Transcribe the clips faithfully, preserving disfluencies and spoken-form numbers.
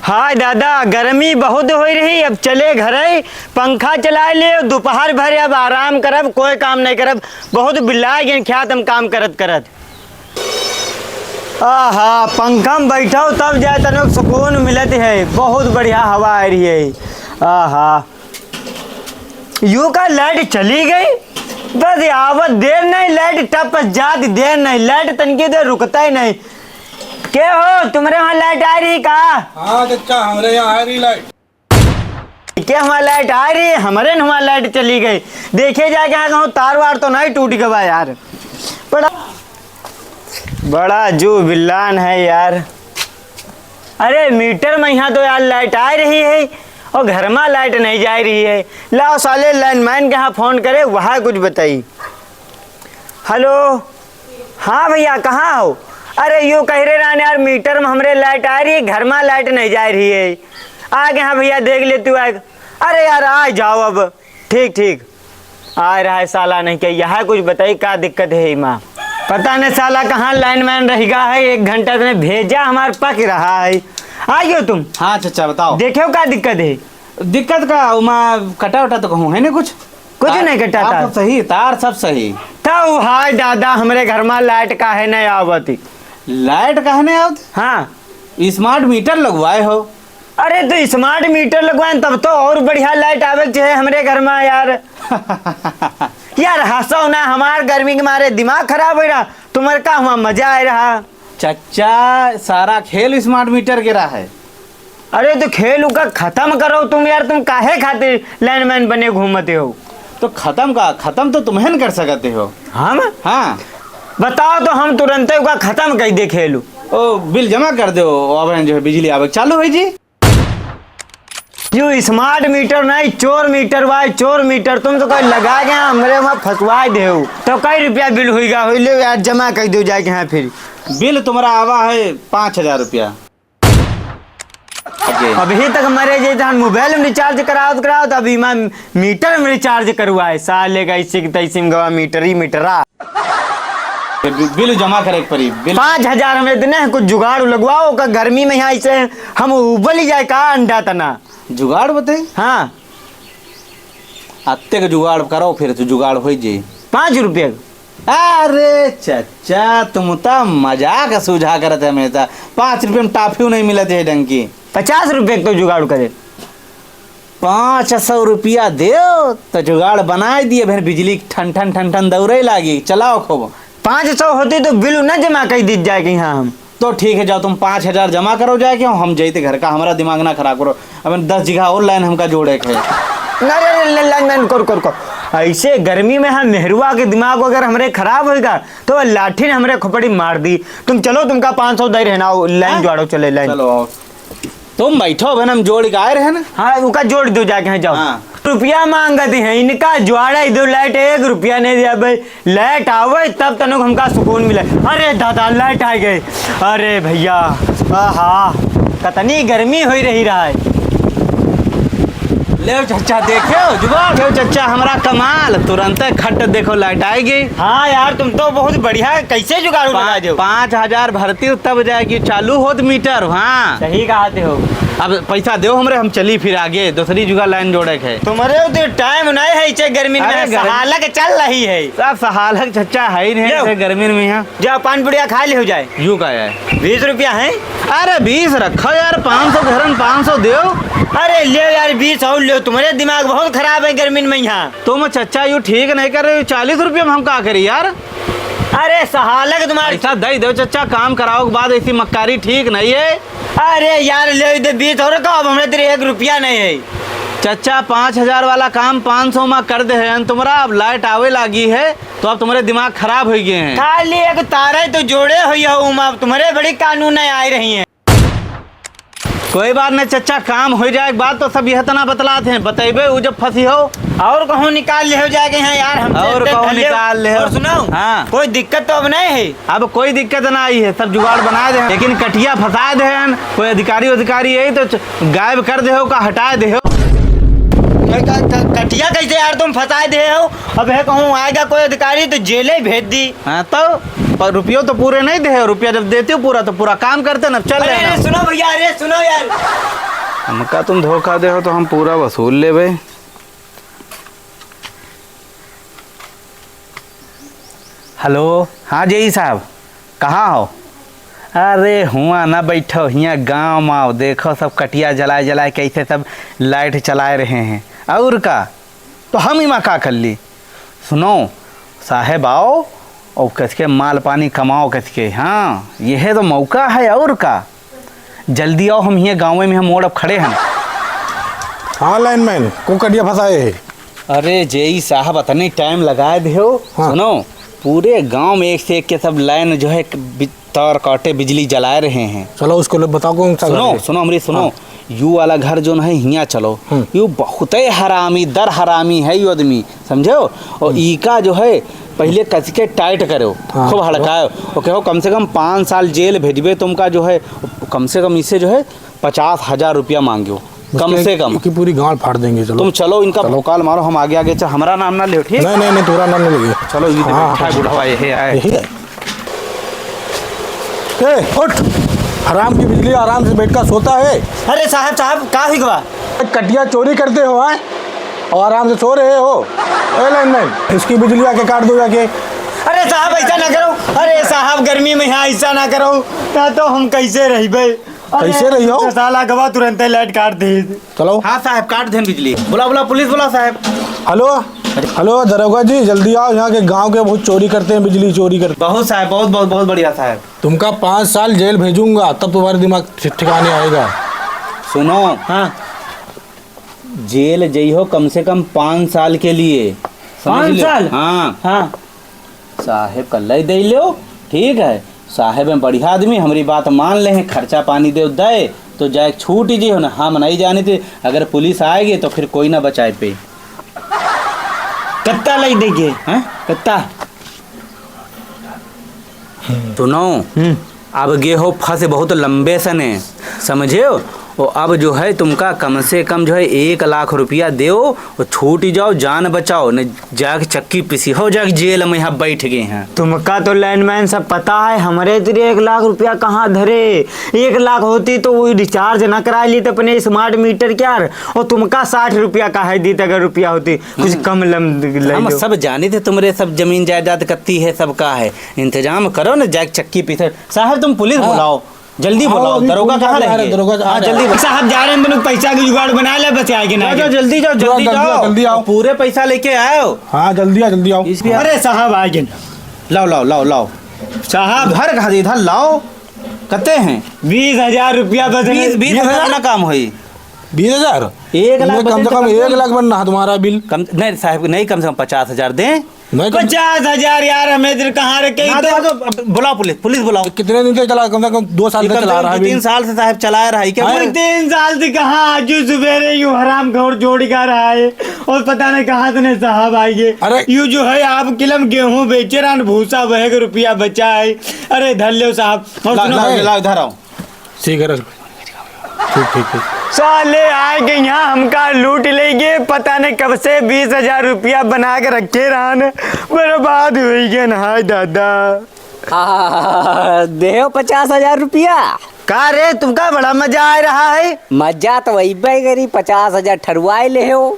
हाय दादा, गर्मी बहुत होइ रही, अब चले घरे, पंखा चलाइ ले, दुपहर भर अब आराम करब, कोई काम नहीं करब, बहुत बिल्लाइ गए ख्यात हम काम करत करत। आहा, पंखा में बैठो तब जाए तनिक सुकून मिलत है, बहुत बढ़िया हवा आइ रही है। आहा, यू का लाइट चली गई? बस आवत देर नहीं, लाइट टपस जात देर नहीं, लाइट तनकी देर रुकता ही नहीं। के हो, तुम्हरे वहाँ लाइट आइ रही का? हाँ चच्चा, हमरे यहाँ आइ रही लाइट। के वहाँ लाइट आइ रही, हमरे न वहाँ लाइट चली गई। देखे जाए के यहाँ कहूँ तार वार तो नहीं टूट गवा यार। बड़ा, बड़ा जो बिल्लान है यार। अरे मीटर में यहाँ तो यार लाइट आइ रही है और घर में लाइट नहीं जाइ रही है। लाओ साले लाइनमैन के यहाँ फोन करे, वहाँ कुछ बताई। हेलो, हाँ भैया, कहाँ हो? अरे यू कहि रहे रहन यार, मीटर में हमरे लाइट आइ रही, घर में लाइट नहीं जाइ रही है। आगे हाँ भैया, देख ले तू आए। अरे यार, आ जाओ अब। ठीक, ठीक। आइ रहा है साला, नहीं क्या यहाँ कुछ बताई, का दिक्कत है इमा? पता नहीं साला कहाँ लाइनमैन रहि गा है, एक घंटा से भेजा हमार पक रहा है। आइयो तुम। हाँ चच्चा, बताओ। देखेउ का दिक्कत है? दिक्कत का, उमा कटा उटा तो कहूँ है ना कुछ? कुछ तार, नहीं कटा तार तार। सब सही, तार सब सही। तउ हाय दादा, हमरे घर में लाइट काहे नहीं आवत? लाइट काहे नहीं आवत? हाँ। स्मार्ट मीटर लगवाए हो। अरे तो स्मार्ट मीटर लगवाए तब तो और बढ़िया लाइट आवे के चाहे हमरे घर में यार। यार हंसो ना, हमार गर्मी के मारे दिमाग खराब होइ रहा, तुम्हारे का हुआ मजा आइ रहा। चच्चा, सारा खेल स्मार्ट मीटर के रहा है। अरे तो खेल उका खतम करो तुम यार, तुम काहे खातिर लाइनमैन बने घूमते हो? तो खतम का, खतम तो तुमहन कर सकते हो। हम? हाँ। बताओ तो हम तुरंते उका खतम कइ दे खेल। ओ, बिल जमा कर दो, अब जो है बिजली आवे चालू होइ जी। यू स्मार्ट मीटर नहीं, चोर मीटर भाई, चोर मीटर। तुम तो कहीं लगा गया, हमरे वहाँ फंसवाइ देउ। तो कई रुपया बिल हुइगा, हुई ले यार, जमा कइ देउ जाए के यहाँ फिर। बिल तुम्हारा आवा है पाँच हजार रुपया। अबही तक मरे जे तहन मोबाइल में रिचार्ज करावत करावत, अब इमा मीटर में रिचार्ज करवाए। साले का इसी की तैसी में गवा मीटर ही मीटरा। बि-, बिल जमा करे के पड़ी, बिल। पाँच हजार में इतने कुछ जुगाड़ लगवाओ का, गर्मी में यहाँ ऐसे हम उबल ही जाए का अंडा तना। जुगाड़ बताई? हाँ। अत्ते के जुगाड़ करो, फिर तो जुगाड़ होइ जाई। पाँच रुपया? अरे चच्चा, तुम तो मजाक सूझा करत है हमेशा। पाँच रुपया में टाफी नहीं मिलत है ढंग की। पचास रुपया के तो जुगाड़ करे। पाँच सौ रुपया देउ, तो जुगाड़ बनाइ दिए, फिर बिजली ठन ठन ठन ठन दौड़े लागी, चलाओ खूब। पाँच सौ होती तो बिल न जमा कइ दी जाए के यहाँ हम। तो ठीक है, जाओ तुम पाँच हजार जमा करो जाए के, हम जइते घर का, हमारा दिमाग ना खराब करो। अब दस बीघा और लाइन हमका जोड़े के है। ना रे, रे, रे, लाइन, लाइन, कर, कर, कर। ऐसे गर्मी में हम मेहरुआ के दिमाग अगर हमरे खराब होइगा, तो लाठी ने हमरे खोपड़ी मार दी। तुम चलो, तुमका पाँच सौ दे रहे ना, लाइन हाँ? जोड़ो, चले लाइन। चलो, आओ। तुम बैठो, बहन, हम जोड़ के आए रहे ना। हाँ, उका जोड़ दो जाके, हैं, जाओ। हाँ। रुपया मांगत हैं, इनका जुआड़ा ही दो, लाइट एक रुपया नहीं दिया भाई। लाइट आवे तब तनिक हमका सुकून मिले। अरे दादा, लाइट आ गई। अरे भैया, आहा, कतनी गर्मी होइ रही रहा है। लेव चच्चा, देखेव जुगाड़। लेव चच्चा, हमरा कमाल, तुरंते खट देखो, लाइट आइ गई। हाँ यार, तुम तो बहुत बढ़िया, कैसे जुगाड़ पा-, लगा देव? पाँच हजार भरती हो तब जाएगी, चालू होत मीटर, हाँ। सही कहते हो। अब पैसा देव हमरे, हम चली फिर आगे, दूसरी जुगाड़ लाइन जोड़े के है। तुम्हरे उधर टाइम नहीं है, इसे गर्मी में अरे गर्मी सहालक चल रही है। सब सहालक चच्चा है ही नहीं, लेव। इसे गर्मी में यहाँ। जाओ, पान पुड़िया खाइ लेव जाए। यू का है? बीस रुपया है। अरे बीस रखो यार, पाँच सौ घरन पाँच सौ देव। अरे लेव यार, बीस और लेव, तुम्हरे दिमाग बहुत खराब है गर्मी में यहाँ। तुम चच्चा यू ठीक नहीं कर रहे हो, चालीस रुपया में हम का करी यार? अरे सहालक तुम्हारे पैसा दे देव चच्चा, काम कराओ के बाद ऐसी मक्कारी ठीक नहीं है। अरे यार, लेव दे बीस और का, अब हमरे तेरे एक रुपया नहीं है। चच्चा, पाँच हजार वाला काम पाँच सौ में कर दे हैं तुम्हरा, अब लाइट आवे लागी है, तो अब तुम्हरे दिमाग खराब होइ गए हैं। खाली एक तारे तो जोड़े हुई हो, उमा, तुम्हरे बड़ी कानून नहीं आइ रही हैं। कोई बात नहीं चच्चा, काम होइ जाए के बाद तो सब यह तना बतलात हैं, बतइबे उ जब फंसी हो। और कहूँ निकाल लेव जाए के हैं यार, हमसे और इतने कहूँ धले हो। निकाल लेव। और सुनाओ, हाँ। कोई दिक्कत तो अब नहीं है? अब कोई दिक्कत ना आई है, सब जुगाड़ बनाए दे, लेकिन कटिया फंसाए दे हैं। कोई अधिकारी, अधिकारी यही तो च-, गायब कर दे हो का, हटाए दे हो। क-, क-, क-, कटिया कैसे यार तुम फंसाए दे हो? अब है कहूँ आएगा कोई अधिकारी तो जेले भेज दी। हाँ तो, पर रुपयो तो पूरे नहीं दे हो, रुपया जब देते हो पूरा तो पूरा काम करते ना, चल अरे, रहे अरे, ना। सुनो भैया, अरे सुनो यार। हमका तुम धोखा देहो तो हम पूरा वसूल लेबे। हेलो, हाँ जेई साहब, कहाँ हो? अरे हुआँ ना बैठो, हियाँ गाँव में आओ, देखो सब कटिया जलाए जलाए कैसे सब लाइट चलाए रहे हैं। और का, तो हम इमा का कर ली? सुनो, साहेब आओ और कस के माल पानी कमाओ कस के। हाँ, यह तो मौका है और का। जल्दी आओ, हम हियाँ गाँवे में हम मोड़ अब खड़े हैं। हाँ लाइनमैन, को कटिया फंसाए है? अरे जेई साहब, अतने टाइम लगाए दे हो। हाँ। सुनो, पूरे गाँव में एक से एक के सब लाइन जो है, बि-, तार काटे बिजली जलाए रहे हैं। चलो उसको ले बताओ कौन सा घर सुनो, है। सुनो, हमरी सुनो। हाँ। यू वाला घर जोन है, हियाँ चलो। हम्म। यू बहुते हरामी, दर हरामी है यू आदमी, समझो? और हम्म। ईका जो है, पहिले कस के टाइट करो, हाँ, खूब चलो। हड़काओ। और कहो, कम से कम पाँच साल जेल भेजबे तुमका जो है, कम से कम इसे जो है, पचास हजार रुपया मांग्यो, कम उसके से कम। इनकी पूरी गांड फाड़ देंगे, चलो। तुम चलो, इनका चलो। भौकाल मारो, हम आगे आगे चल, हमारा नाम ना लियो, ठीक? नहीं, नहीं, नहीं, तुम्हारा नाम नहीं लेंगे। चलो, ये तो हाँ, बैठा है हाँ। बुढ़वा, ये है, आए। यही है। ए, उठ। हराम की बिजली आराम से बैठ कर सोता है। अरे साहब, साहब, का हुई बा? कटिया चोरी करते हो, हैं? और आराम से सो रहे हो। ए लाइनमैन, इसकी बिजली आके काट दो जाके। अरे साहब, ऐसा ना करो। अरे साहब, गर्मी में यहाँ ऐसा ना करो, ना तो हम कैसे रहबे? अरे, कैसे रही हो? तो साला गवा तुरंते लाइट काट दे। चलो। हाँ साहब, काट देन बिजली। बुला, बुला, पुलिस बुला साहब। हेलो, हेलो, दरोगा जी, जल्दी आओ, यहाँ के गांव के बहुत चोरी करते हैं, बिजली चोरी करते हैं। बहुत साहब, बहुत, बहुत, बहुत बढ़िया साहब। तुमका पाँच साल जेल भेजूंगा, तब तुम्हारे दिमाग ठि-, ठिकाने आएगा। सुनो। हाँ। जेल जइहो कम से कम पाँच साल के लिए, समझ पाँच लियो। साल? हाँ। हाँ। साहेब का लइ दे लो, ठीक है, साहेब हैं बढ़िया आदमी, हमरी बात मान ले हैं, खर्चा पानी दे दे, तो जाए छूट ही हो ना, हम नहीं जाने थे, अगर पुलिस आएगी तो फिर कोई ना बचाए पे। कत्ता लइ देंगे? हैं? कत्ता? सुनो, हम्म। अब गे हो फंसे बहुत लंबे सने, समझे हो? और अब जो है तुमका कम से कम जो है एक लाख रुपया देओ और छूट जाओ, जान बचाओ, न जाके चक्की पिसी हो, जाके जेल में यहाँ बैठ गए हैं। तुमका तो लाइनमैन सब पता है, हमरे तेरे एक लाख रुपया कहाँ धरे? एक लाख होती तो वो रिचार्ज न करा ली तो अपने स्मार्ट मीटर क्या, और तुमका साठ रुपया काहे दीत अगर रुपया होती, कुछ हम्म। कम लम, ले हम लो। सब जानी थे तुमरे सब जमीन जायदाद कत्ती है, सब का है, इंतजाम करो न, जाके चक्की पीसे। साहब तुम पुलिस हाँ। बुलाओ, जल्दी आओ, बुलाओ, अभी दरोगा पुलिस कहाँ वाले आ रहे रहेंगे? हैं, दरोगा आ हाँ, रहे जल्दी। हैं। साहब जा रहे हैं, हम लोग पैसा के जुगाड़ बना ले, बचा के ना जाओ, आगे। जाओ, जल्दी जाओ, जल्दी जाओ, जाओ। जल्दी आओ। पूरे पैसा लेके आओ। हाँ, जल्दी आओ, जल्दी आओ। इसलिए अरे साहब आ गए। लाओ, लाओ, लाओ, लाओ। साहब। घर का इधर लाओ। कते हैं? बीस हजार रुपया बस बीस, बीस हजार ना काम होई। बीस हजार? एक लाख इनमें कम से कम एक लाख बनना है तुम्हारा बिल। कम, नहीं साहब, नहीं, कम से कम पचास हजार दें। नहीं, कम पचास हजार यार, हमें इधर कहाँ रखे ना, तो? दे दो, अब बुलाओ पुलिस, पुलिस बुलाओ। कितने दिन से चला, कम से कम दो साल ये से कम से चला कम रहा है दो तीन बिल। साल से साहब चला रहा है, क्या हैं? दो तीन साल से कहाँ, आज सुबेरे यू हराम खोर जोड़ी का रहा है और पता नहीं कहाँ से नहीं साहब आएंगे। अरे। यू जो है आप किलम गेहूं बेचे रहा, भूसा बहे के रुपया बचा है। अरे धर लो साहब। और ला, सुनो ला, भाई। ला, इधर आओ। ठीक है, रख। ठीक, ठीक, ठीक। साले आए गए यहाँ, हमका लूट ले गए। पता नहीं कब से बीस हजार रुपया बना के रखे रहन, बर्बाद हुई गए न, हाय दादा। आ, देहो पचास हजार रुपया। का रे, तुमका बड़ा मजा आ रहा है? मजा तो वही पे करी, पचास हजार ठरुआए ले हो।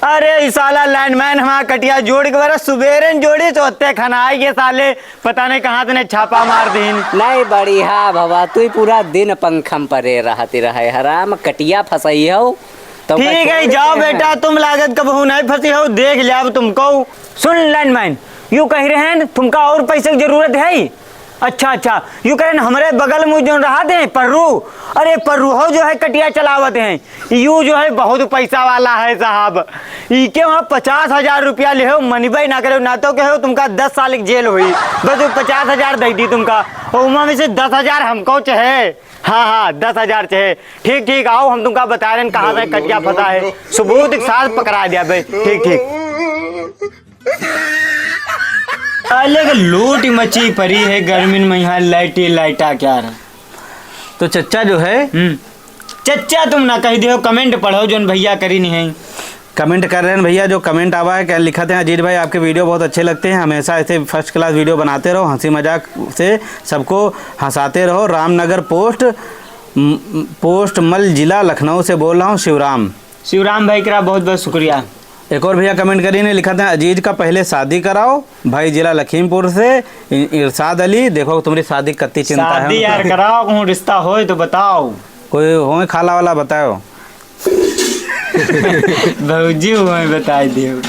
अरे, ई साला लाइनमैन हमार कटिया जोड़ के बरा सुबेरे न जोड़ी तो ओत्ते खनाई के साले पता नहीं कहाँ तने छापा मार दीन। नहीं बढ़िया भवा, तू ही पूरा दिन पंखम परे रहती रहे, हराम कटिया फंसई हो। तो ठीक है, जाओ बेटा, तुम लागत कबहू नहीं फंसी हो, देख लिया अब तुमको। सुन लाइनमैन, यू कह रहे हैं तुमका और पैसे की जरूरत है? अच्छा, अच्छा, यू कह रहे हैं हमरे बगल में जो रहा दे पर्रू, अरे पर्रू हो जो है कटिया चलावत हैं, यू जो है बहुत पैसा वाला है साहब, इके वहाँ पचास हजार रुपया ले हो, मनबे ना करे, ना तो कहो तुमका दस साल की जेल हुई, बस वो पचास हजार दे दी तुमका, और वहाँ में से दस हजार हमको चाहे। हाँ, हाँ, दस हजार चाहे। ठीक, ठीक, आओ, हम तुमका बता रहे हैं कहाँ से कटिया फंसा है, सबूत के साथ पकड़ा दिया बे। ठीक, ठीक। अलग लूट मची पड़ी है गर्मिन में, यहाँ लाइटे लाइटा क्या रहा। तो चच्चा जो है, हम्म। चच्चा तुम ना कह दियो, comment पढ़ो जोन भैया करी नहीं है। Comment कर रहे हैं भैया, जो comment आवा है, क्या लिखत हैं, "अजीत भाई, आपके video बहुत अच्छे लगते हैं, हमेशा ऐसे first class video बनाते रहो, हंसी मजाक से सबको हंसाते रहो।" रामनगर पोस्ट म-, म-, पोस्ट मल, जिला लखनऊ से बोल रहा हूँ, शिवराम। शिवराम भाई का बहुत बहुत शुक्रिया। एक और भैया कमेंट करी ने, लिखत हैं, "अजीज का पहले शादी कराओ भाई, जिला लखीमपुर से इ-, इरशाद अली, देखो तुम्हारी शादी कत्ती चिंता है शादी उनका।" यार कराओ, कहूँ रिश्ता होए तो बताओ। कोई होए खाला वाला बताओ। भौजी हुए बताई दियो।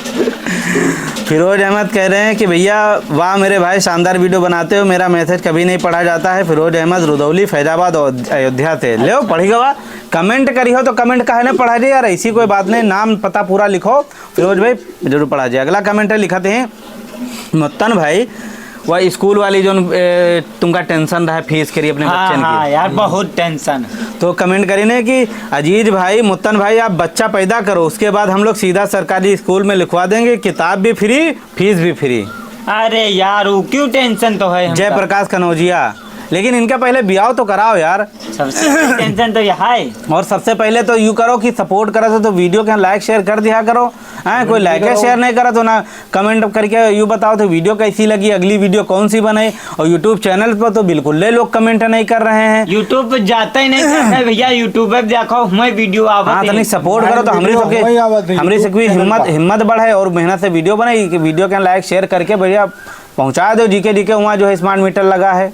फिरोज अहमद कह रहे हैं कि भैया, वाह मेरे भाई, शानदार वीडियो बनाते हो, मेरा मैसेज कभी नहीं पढ़ा जाता है। फिरोज अहमद, रुदौली, फैजाबाद, अयोध-, अयोध्या से। ले पढ़ी गवा, कमेंट करी हो तो कमेंट काहे नहीं पढ़ा जाए यार, ऐसी कोई बात नहीं, नाम पता पूरा लिखो। फिरोज भाई जरूर पढ़ा जाए। अगला कमेंट है, लिखत हैं, "मुत्तन भाई, वह स्कूल वाली जोन, ए, तुमका टेंशन रहा फीस के लिए अपने हाँ, बच्चन की।" हाँ यार, बहुत टेंशन। तो कमेंट करी ने कि, "अजीज भाई, मुत्तन भाई, आप बच्चा पैदा करो, उसके बाद हम लोग सीधा सरकारी स्कूल में लिखवा देंगे, किताब भी फ्री, फीस भी फ्री।" अरे यार, वो क्यों टेंशन तो है हमका? जय प्रकाश कनौजिया, लेकिन इनका पहले ब्याह तो कराओ यार। सबसे टेंशन तो यह है। और सबसे पहले तो यू करो कि सपोर्ट करो तो, तो वीडियो के लाइक शेयर कर दिया करो। हैं, कोई लाइक शेयर नहीं करा तो ना कमेंट करके यू बताओ तो वीडियो कैसी लगी, अगली वीडियो कौन सी बनाई। और यूट्यूब चैनल पर तो बिल्कुल ले लोग कमेंट नहीं कर रहे हैं। यूट्यूब पर जाता ही नहीं, जाता है भैया, यूट्यूब पर देखो, हमें वीडियो आवत हाँ, है। तनिक सपोर्ट करो तो हमरे वीडियो सबके, हमें आवत है, हमरे यूट्यूब सबकी चैनल हिम्मत, पर। हिम्मत बढ़े और मेहनत से वीडियो बनाई। कि वीडियो के लाइक शेयर करके भैया पहुँचा दो जीके डीके, वहाँ जो है स्मार्ट मीटर लगा है।